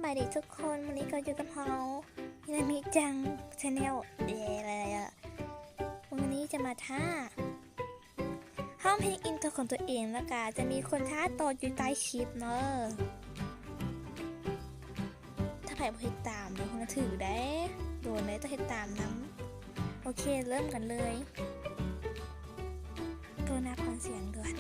ບາຍດີທຸກຄົນ, ມື້ນີ້ກໍຢູ່ກັບເຮົາ ມິນາມິຈັງ Channel ເຢ້ ມື້ນີ້ຈະມາທ້າຮ້ອງເພງອິນໂທຂອງຕົວເອງ ແລ້ວກະຈະມີຄົນທ້າຕອບຢູ່ໃຕ້ຄລິບເນາະ. ຖ້າໃຜບໍ່ເຮັດຕາມເດີ ມັນຖືກເດ້ ໂດນເດ້ ຕ້ອງເຮັດຕາມນຳ. ໂອເຄ ເລີ່ມກັນເລີຍ. ໂທນະ ຜ່ອນສຽງດ່ວນ.